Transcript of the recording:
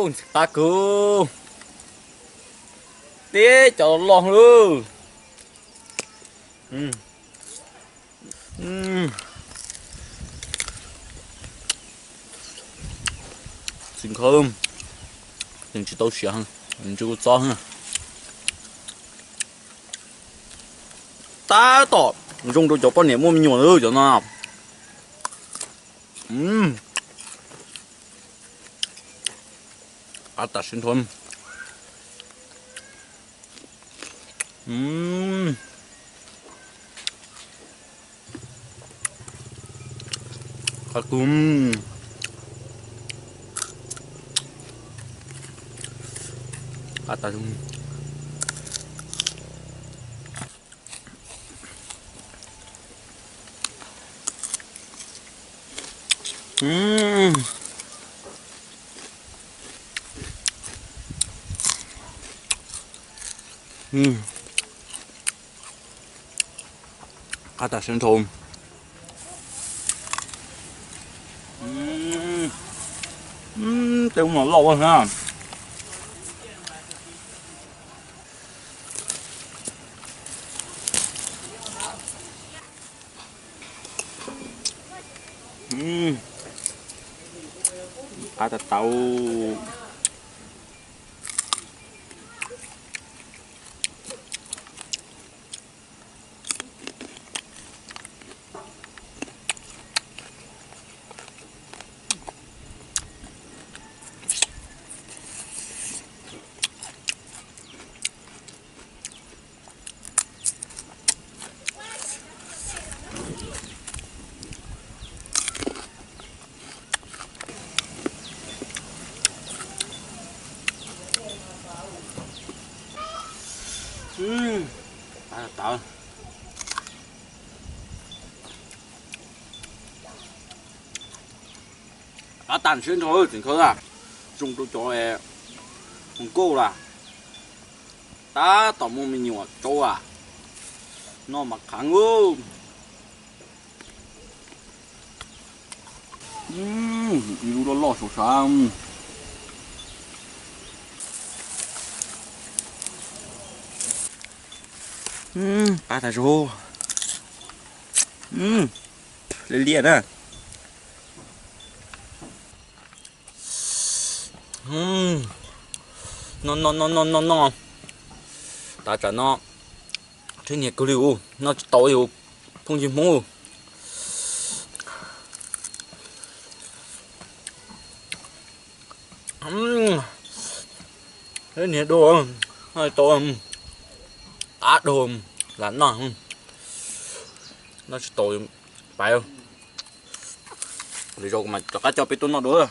Ntxim qab kawg, teb cov loj loj. Txiv nkawd, tseem tsis tau siav, ntshe kuv txob. Tab tom zoo rau cov poj niam muaj me nyuam cov no. Qab tas sib nrho. Qab kawg. Qab tas. Qab tas sib nrho. Tej ub no loj ua na. Qab tas tau. Qab tas sib nrho txiv nkawd a, zoo rau cov hluas nkauj lawm. Tab tom muaj me nyuam tsau a, noj mas qhov ub. Ib lub loj loj saum sav. Qab tas zog. Liab liab na. No no no no no no. Tav tsam no rhib niag kawg li ub, noj tsis tau li ub, phooj ywg Hmoob. Rhib niag dua, noj tsis tau, qab dua, lam noj, noj tsis tau, pais. Lwm zaus kuv mam rov qab coj peb tuaj noj dua.